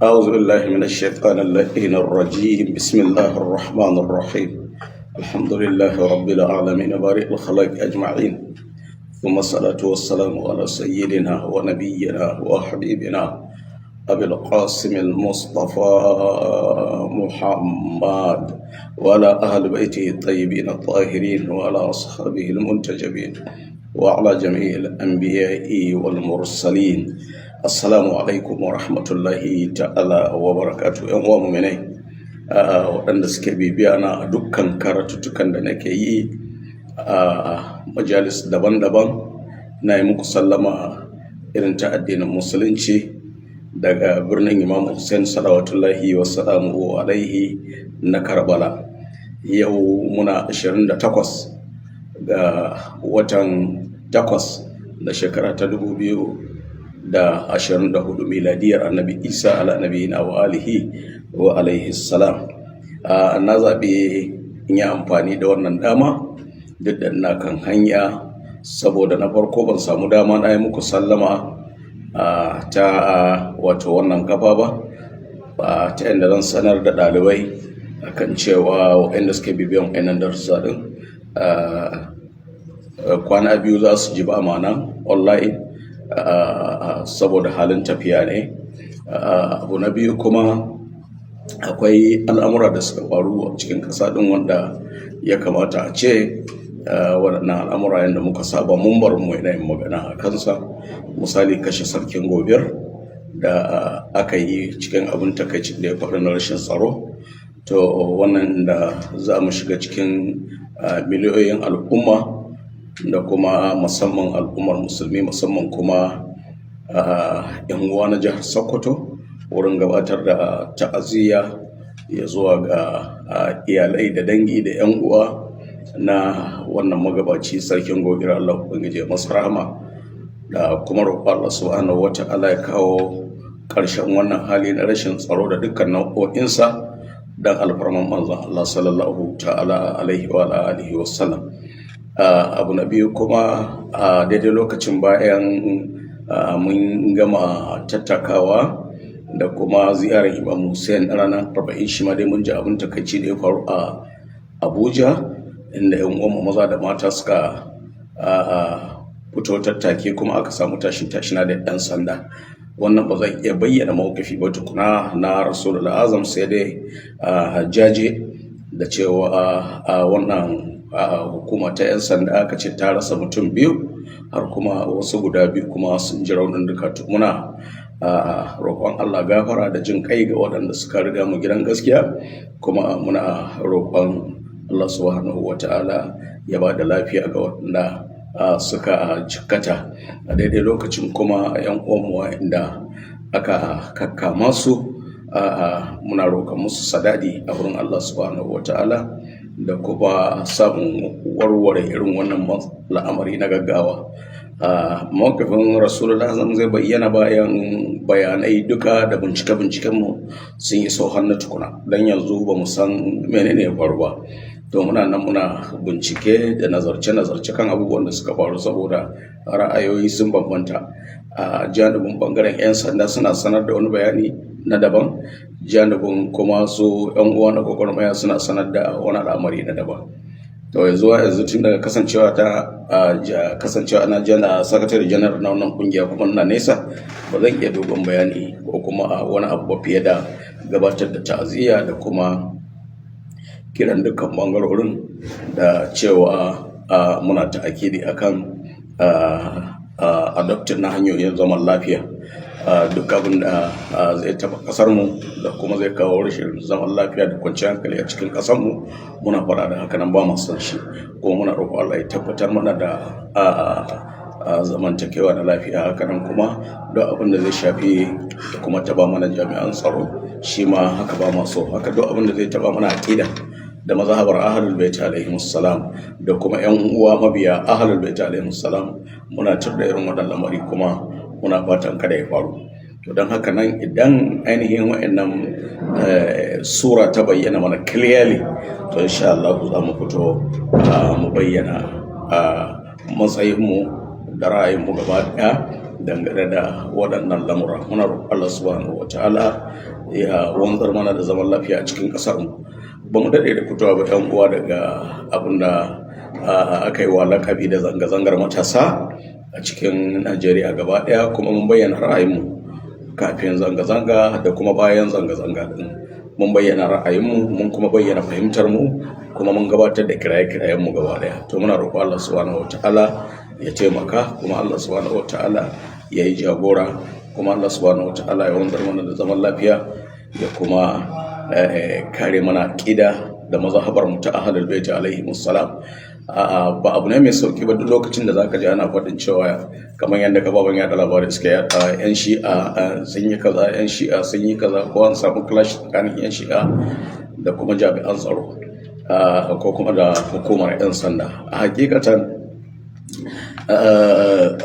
أعوذ بالله من الشيطان اللعين الرجيم. بسم الله الرحمن الرحيم. الحمد لله رب العالمين، بارئ الخلق أجمعين، ثم الصلاة والسلام على سيدنا ونبينا وحبيبنا أبي القاسم المصطفى محمد وعلى أهل بيته الطيبين الطاهرين وعلى أصحابه المنتجبين وعلى جميع الأنبياء والمرسلين. Assalamu alaikum wa rahmatullahi ta'ala wa barakatu. ‘Yan uwa muminai waɗanda suke bibiya na a dukkan karatuttukan da nake yi a majalis daban-daban, na yi muku sallama irin ta addinin Musulunci daga birnin Imam Hussein salawatullahi wa salamuhu alaihi na Karbala. Yau muna 28 ga watan 8 na shekara ta 2024, miladiyar Annabi Isa ala nabiyina wa alihi wa alaihi salam. Na zaɓi in yi amfani da wannan dama duk da ina kan hanya, saboda na farko ban samu dama na yi muku sallama ta wato wannan kafa ba, ta yadda zan sanar da ɗalibai akan cewa waɗanda suke bibiyan waɗannan darussa ɗin, kwana 2 za su ji ba ma'ana online saboda halin tafiya ne. Abu na biyu kuma, akwai al'amura da suka faru a cikin ƙasa ɗin wanda ya kamata a ce waɗannan al'amura, yadda muka saba mun bar mu yana yin magana a kansa. Misali, kashe Sarkin Gobir da aka yi cikin abin takaicin da ya faru na rashin tsaro. To, wannan da za mu shiga cikin miliyoyin al'umma da kuma musamman al'ummar Musulmi, musamman kuma 'yan uwa na jihar Sokoto, wurin gabatar da ta'aziyya ya zuwa ga iyalai da dangi da 'yan uwa na wannan magabaci Sarkin Gobir. Allah Ubangiji ya masa rahama, da kuma roƙo Allah Subhanahu wa Ta'ala ya kawo ƙarshen wannan hali na rashin tsaro da dukkan nau'o'insa dan alfarman Manzon Allah sallallahu ta'ala alaihi wa alihi wassallam. Abu na biyu kuma, a daidai lokacin bayan mun gama tattakawa da kuma ziyarar Imam Hussein ranar 40, shi ma dai mun ji abin takaici da ya faru a Abuja, inda 'yan uwanmu maza da mata suka fito tattake kuma aka samu tashin tashina da 'yan sanda. Wannan ba zan iya bayyana mawkifi ba tukuna na Rasulul Azam, sai dai jaje da cewa wannan hukuma ta 'yan sanda aka ce ta rasa mutum biyu, har kuma wasu guda biyu kuma sun ji raunin duka. Muna roƙon Allah gafara da jin kai ga waɗanda suka riga mu gidan gaskiya, kuma muna roƙon Allah Subhanahu wa Ta'ala ya ba da lafiya ga waɗanda suka jikkata. A daidai lokacin kuma, 'yan uwanmu inda aka kakkama su, muna roƙon musu sadadi a wurin Allah Subhanahu wa Ta'ala da kuma samun warware irin wannan al'amari na gaggawa. Mawkifin Rasulullah zai bayyana bayan bayanai duka da bincike-bincikenmu sun yi sau hannu tukuna, don yanzu ba mu san menene ya faru ba. To, muna nan muna bincike da nazarce-nazarce kan abubuwan da suka faru, saboda ra'ayoyi sun bambanta. A janibin bangaren 'yan sanda suna sanar da wani bayani na daban, janibin kuma su 'yan uwa na gwagwarmaya suna sanar da wani al'amari na daban. To, yanzu tun daga kasancewa ta kasancewa ana jana sakatare janar na wannan kungiya, kuma ina nesa, ba zan iya dogon bayani ko kuma wani abu ba fiye da gabatar da ta'aziyya da kuma kiran dukkan bangarorin da cewa muna ta'akidi akan adopting na hanyoyin zaman lafiya. Duk abin da zai taɓa ƙasarmu da kuma zai kawo rashin zaman lafiya da kwanciyar hankali a cikin ƙasarmu, muna faɗa da haka nan, ba mu son shi, kuma muna roƙo Allah ya tabbatar mana da zamantakewa da lafiya. Haka nan kuma duk abin da zai shafi da kuma taɓa mana jami'an tsaro, shi ma haka ba mu so. Haka duk abin da zai taɓa mana aƙida da mazhabar Ahlul Bait alaihimus salam da kuma 'yan uwa mabiya Ahlul Bait alaihimus salam, muna tur da irin wannan lamari, kuma muna fatan kada ya faru. To, don haka nan idan ainihin wa'annan sura ta bayyana mana clearly, to insha Allah za mu fito mu bayyana matsayinmu da ra'ayinmu gaba ɗaya. dangane da waɗannan lamura. Muna roƙon Allah subhanahu wa ta'ala ya wanzar mana da zaman lafiya a cikin ƙasar mu. Ba mu daɗe da fitowa ba, 'yan uwa, daga abin da aka yi wa lakabi da zanga-zangar matasa a cikin Najeriya gaba ɗaya, kuma mun bayyana ra'ayinmu kafin zanga-zanga da kuma bayan zanga-zanga ɗin. Mun bayyana ra'ayinmu, mun kuma bayyana fahimtar mu, kuma mun gabatar da kiraye-kirayenmu gaba ɗaya. To, muna roƙon Allah subhanahu wa ta'ala ya taimaka, kuma Allah subhanahu wa ta'ala ya yi jagora, kuma Allah subhanahu wa ta'ala ya wanzar mana da zaman lafiya, ya kuma kare mana aƙida da mazhabar mu ta Ahlul Bait alaihi salam. Ba abu ne mai sauki ba duk lokacin da zaka ji ana faɗin cewa, kamar yadda kafafen yaɗa labarai suka yaɗa, 'yan Shi'a sun yi kaza, 'yan Shi'a sun yi kaza, ko an samu clash tsakanin 'yan Shi'a da kuma jami'an tsaro ko kuma da hukumar 'yan sanda. A hakikatan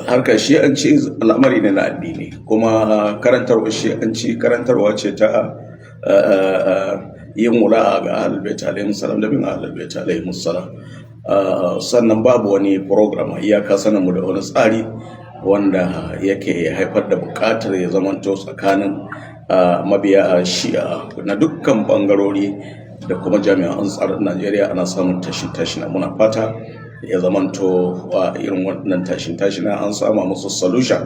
harkar Shi'anci al'amari ne na addini, kuma karantarwa Shi'anci karantarwa ce ta yin wula'a ga Ahlul Bait alaihi salam da bin Ahlul Bait alaihi salam. Sannan babu wani program, iyaka sanin mu, da wani tsari wanda yake haifar da buƙatar ya zamanto tsakanin mabiya Shi'a na dukkan bangarori da kuma jami'an tsaron Najeriya ana samun tashin tashina. Muna fata ya zamanto irin wannan tashin tashina an sama musu solution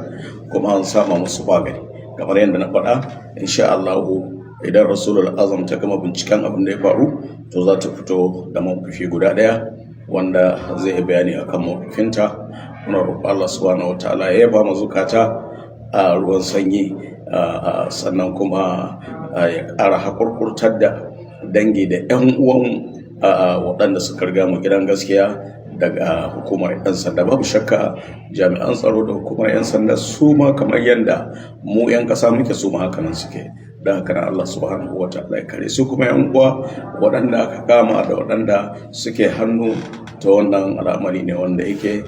kuma an sama musu magani. Kamar yadda na faɗa, insha Allahu, idan Rasulul Azam ta gama binciken abin da ya faru, to za ta fito da mawkifi guda ɗaya wanda zai yi bayani akan mawkifinta. Muna roƙon Allah subhanahu wataala ya yaba mu zukata a ruwan sanyi, sannan kuma ya ƙara haƙurƙurtar da dangi da 'yan uwan waɗanda suka riga mu gidan gaskiya daga hukumar 'yan sanda. Babu shakka jami'an tsaro da hukumar 'yan sanda su ma, kamar yadda mu 'yan ƙasa muke, su ma haka nan suke. Da haka nan Allah subhanahu wa ta'ala ya kare su. Kuma 'yan uwa waɗanda aka kama da waɗanda suke hannu ta wannan al'amari ne wanda yake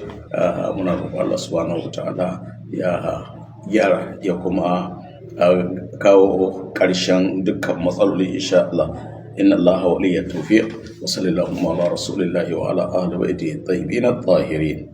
muna roƙon Allah subhanahu wa ta'ala ya gyara, ya kuma kawo ƙarshen dukkan matsaloli, insha Allah. Inna Allah waliyyu tawfiq, wa sallallahu ala rasulillahi wa ala ahli baitihi tayyibin at-tahirin.